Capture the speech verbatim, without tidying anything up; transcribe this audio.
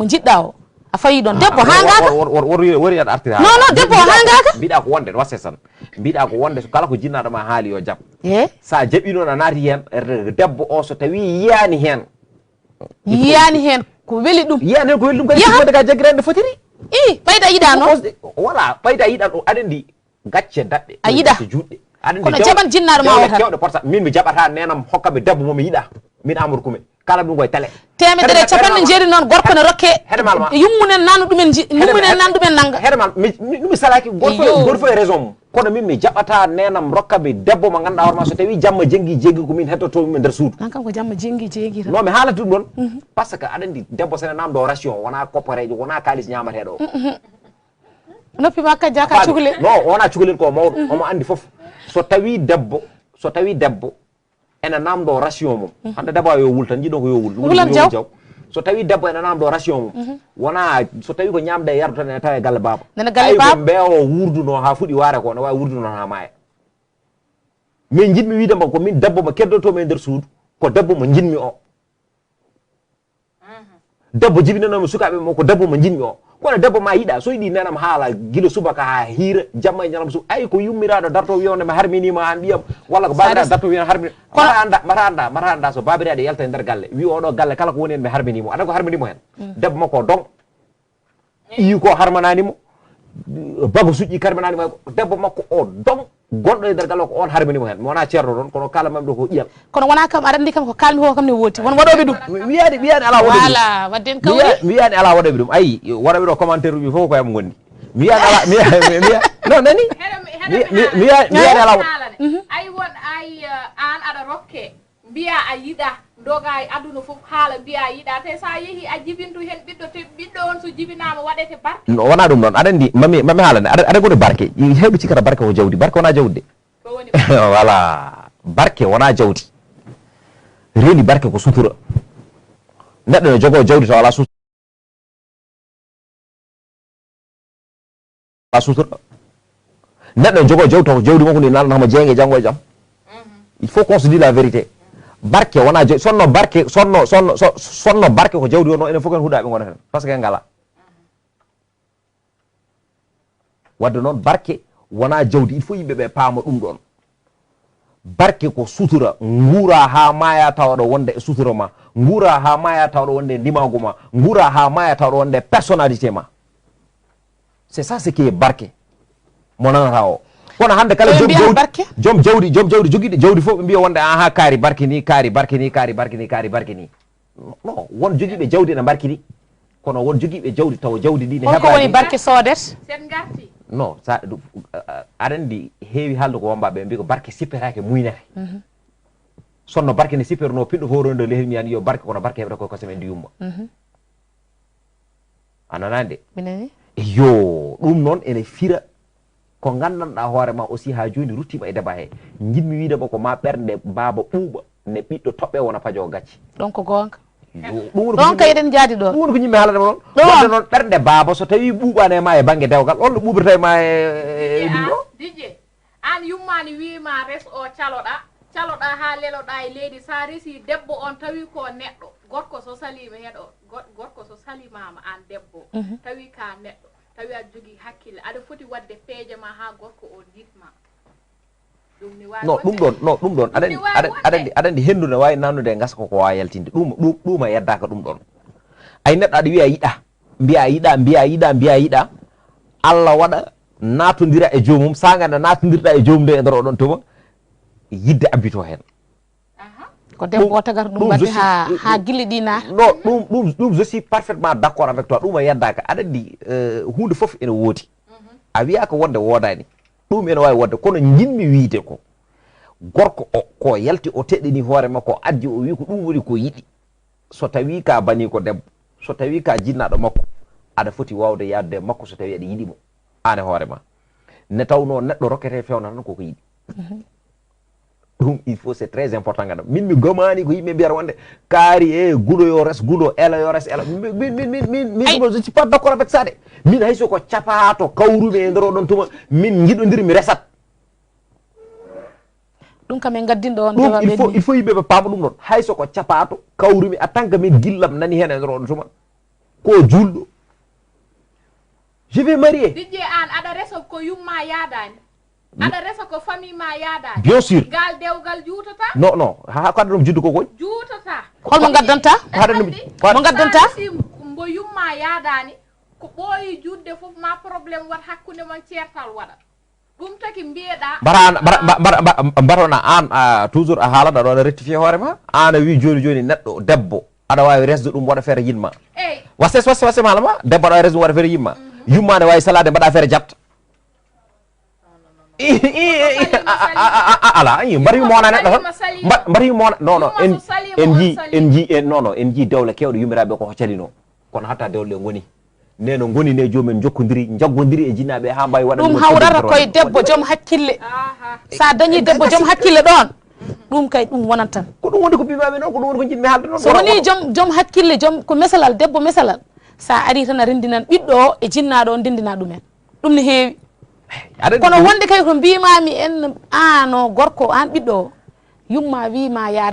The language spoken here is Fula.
mo njiɗɗa o, a fayi ɗon. Debbo hangaaka. Wori aɗa artira. Non, non, debbo hangaaka. Mbiɗa ko wonde, wasse tan. Mbiɗa ko wonde, so kala ko jinnaɗo ma haali yo jaɓ. E? Sa jaɓi noon a naati heen, debbo o so tawi yiyani heen. Yiyani heen ko weli ɗum. Yiyani heen ko weli ɗum, kadi sikkode ka jaggirande fotiri. I, ɓayda yiɗa noon. Voilà, ɓayda yiɗa ɗo, aɗa anndi. Gacce daɗɗe, a yiɗa juɗɗe. Aɗa anndi kono jaɓan jinnaɗo ma o tan. Kewɗe porta, min mi jaɓata nenam hokka mi debbo mo mi yiɗa. Min Amadou Koumé. Kala ɗum koye télé. Teemedere e capanɗe jeeɗi noon gorko ne rokke. Hede mal ma. Yummunen nanu ɗumen ji, yummunen nan ɗumen nanga. Hede mal, mi, mi, mi salaki gorko, gorko e raison mum. Kono min mi jaɓata nenam rokka mi debbo mo ganduɗa hoore ma so tawi jamma jengi jengi ko min heddoto mi nder suudu. An kam ko jamma jengi jengi tan. Non, mi haalata ɗum ɗon. Parce que aɗa anndi debbo sene namdo ration, wona kopparejo, wona kalis ñamateɗo. Noppi makka jaka cukalel. Non, wona cukalel ko mawɗo. Omo anndi fof. So tawi debbo, so tawi debbo ene namdo ration mum. Hande debbo yo wul tan, jiɗo ko yo wul. Wulan jaw. So tawi debbo ene namdo ration mum. Wona so tawi ko ñamde e yarde tan ene tawa e galle baaba. Nana galle baaba. Ay ko mbeewo wurduno ha fuɗi waare ko, ne wawi wurduno ha maaya. Min jiɗmi wiide mo ko min debbo mo keddoto mi e nder suudu, ko debbo mo jiɗmi o. Debbo jibinanoomi sukaaɓe mo ko debbo mo njiɗmi o. Kono debbo ma yiɗa, so yiɗi nenam haala gila subaka haa hiira, jamma e ñalawma su, ay ko yummiraaɗo darto wiya on mi harminiima aan ɓiyam, walla ko baabiraaɗo darto wiya on harmini. Kono mata annda, mata annda, mata annda so baabiraaɗo yalta e nder galle, wi oɗo galle kala ko woni heen mi harminiimo. Aɗa ko harminiimo heen? Debbo makko o dong. Ɓiyi ko harmanaani mo. Bago suƴƴi karmanaani mo. Debbo makko o dong. Gonɗo e nder galle o ko on harmini mo heen. Mi wonaa ceerno ɗoon, kono kala mamɗo ko ƴiyam. Kono wonaa kam aɗa anndi kam ko kaalmi ko kam ne woodi. Won waɗooɓe ɗum. Mi wiyaani, mi wiyaani alaa waɗooɓe ɗum. Voilà, waɗden kawri. Mi wiyaani alaa waɗooɓe ɗum. Ayi, waɗooɓe ɗo commentaire uji fof ko yam ngonndi. Mi wiyaani alaa, mi wiyaani, mi wiyaani, non, nani? Mi wiyaani alaa waɗooɓe. Ay won ay aan aɗa rokke. Mbiyaa a yiɗaa, ndogaa e aduna fof haala mbiyaa a yiɗaa, te so a yehii a jibintu heen ɓiɗɗo, te ɓiɗɗo oon so jibinaama waɗete barke. No, wonaa ɗum noon. Aɗa anndi, mami, mami haalane, aɗa, aɗa goni barke. Heewɓe cikkata barke ko jawdi. Barke wonaa jawdi de. Ko woni barke? Voilà. Barke wonaa jawdi. Reeni barke ko sutura. Neɗɗo ne jogoo jawdi tawa alaa sutura. A sutura. Neɗɗo ne jogoo jawdi taw jawdi makko ndi nanata mo jeenge janngo e jam. Il faut qu'on se dise la vérité. Barke wonaa jawdi, sonno barke, sonno, sonno, so, sonno barke ko jawdi wonno, enen fof ken huɗaaɓe ngona heen. Parce que en ngalaa. Wadde noon barke wonaa jawdi, il faut yimɓe ɓe paama ɗum ɗoon. Barke ko sutura, nguuraa haa maayaa tawa aɗa wonda e sutura ma, nguuraa haa maayaa tawa aɗa wonda e ndimaagu ma, nguuraa haa maayaa tawa aɗa wonda e personnalité ma. C'est ça ce qui est barke. Mo nanataa o. Kono hannde kala joom jawdi, joom jawdi, joom jawdi jogiiɗo jawdi fof ɓe mbiya wonde aha kaari barke ni, kaari barke ni, kaari barke ni, kaari barke ni. Non, won jogiiɓe jawdi ene mbarkiri, kono won jogiiɓe jawdi tawa jawdi ndi ne heɓaani. Holko woni barke soodet? Sen ngarti. Non, sa, aɗa anndi heewi haalde ko wommbaaɓe ɓe mbi ko barke sippetaake muynete. Sonno barke ne sippetenoo piɗɗo fof ronde lehel mi yani yo barke kono barke heɓata koye kosam en ndi yumma. A nanaani de? Mi nanii. Iyo, ɗum noon ene fira ko nganndanɗaa hoore ma aussi haa jooni ruttiima e débat he. Njiɗmi wiyde ma ko ma ɓernde baaba ɓuuɓa ne ɓiɗɗo toɓɓe wona pajo gacce. Ɗon ko goonga. Yo, ɗum woni ko ɗon kay eɗen njaadi ɗon. Ɗum woni ko njiɗmi haalande ma noon. Ɗon. Wadde noon ɓernde baaba so tawii ɓuuɓaani e ma e bannge dewgal, on no ɓuuɓirta e ma e e ɗum ɗo. Didier, aan yummaani wii ma res o caloɗaa, caloɗaa haa leloɗaa e leydi, so a resii debbo on tawi ko neɗɗo, gorko so saliima heɗo, gorko so salimaama aan debbo, tawi ka neɗɗo, tawi aɗa jogii hakkille, aɗa foti waɗde peeje ma haa gorko o yiɗ ma. Ɗum ne waawi non ɗum waɗde. Ɗon, non ɗum ɗon aɗa Ɗum anndi ne waawi aɗa waɗde. Aɗa anndi aɗa anndi henndu ne waawi nannude e ngasa ko ko waawi yaltinde ɗum ɗum ɗum a yeddaaka ɗum ɗon. Ay neɗɗo aɗa wiya yiɗa, mbiya yiɗa, mbiya yiɗa, mbiya yiɗa. Allah waɗa naatondira e joomum, saanga nde naatondirɗa e joomum nde e nder oɗon tuma, yidde abbito heen. Ko debbo o tagata ɗum waɗde ha ha gilli ɗi naata. Non, ɗum ɗum ɗum je suis parfaitement d'accord avec toi, ɗum a yeddaaka. Aɗa anndi, eh, huunde fof ene woodi. A wiyaaka wonde woodaani. Ɗum ene waawi wonde, kono njiɗmi wiyde ko gorko o ko yalti o teɗɗini hoore makko, o addi o wi ko ɗum woni ko yiɗi. So tawii ka banii ko debbo, so tawii ka jinnaaɗo makko, aɗa foti waawde yahdude e makko so tawii aɗa yiɗi mo. Aan e hoore ma. Nde tawnoo neɗɗo rokkete fewna tan ko ko yiɗi. Ɗum il faut c'est très important ngannda. Min mi gamaani ko yimɓe mbiyata wonde kaari e guɗo yo res guɗo, ela yo res ela. Min min min min min min je suis pas d'accord avec ça de. Min hay so ko capaato kawrumi e nder oɗon tuma min njiɗondir mi resat. Ɗum kam en ngaddinɗo on. Ɗum il faut il faut yimɓe ɓe paama ɗum ɗon. Hay so ko capaato kawrumi en tant que min gillam nani heen e nder oɗon tuma ko juulɗo. Je vais marier. Didier, aan aɗa resa ko yumma yaadaani? Aɗa resa ko famille ma yaadaani? Bien sûr. Ngal dewgal juutata? Non non, ha ko adda ɗum juddu ko koy? Juutata. Holmo ngaddanta? Ko haɗa ɗum? Mo ngaddanta? Mbo yumma yaadaani ko ɓooyi juutde fof ma problème waɗ hakkunde mon, ceertal waɗa. Ɗum taki mbiyeɗa. Mbara an mbara mbara mbara mbara na an a toujours a haalata ɗo aɗa rectifier hoore ma. An a wi joni joni neɗɗo debbo aɗa wawi resde ɗum waɗa feere yinma. Eyyi. Wases wases wases mala ma debbo aɗa wawi resde ɗum waɗa feere yinma. Yumma ne wawi salade mbaɗa feere jatta. Ala i mbar yumma wona neɗɗo tan. Mbar yumma wona non non en en ji en ji en non non en ji dewle kewɗe yumiraɓe koko calino. Kono hatta dewle ɗe ngoni nde no ngoni nde joomen jokkodiri jaggodiri e jinnaɓe ha mbawi waɗa ɗum hawrata koye debbo joom hakkille. Sa dañi debbo joom hakkille ɗon ɗum kay ɗum wonat tan. Ko ɗum woni ko mbimaɓe noon ko ɗum woni ko jiɗmi haalde noon. So woni joom joom hakkille joom ko mesalal debbo mesalal sa ari tan a rendinan ɓiɗɗo o e jinnaɗo o ndendina ɗumen. Ɗum ne heewi. Kono wonde kay ko mbimami en an o gorko an ɓiɗɗo o yumma wima ya.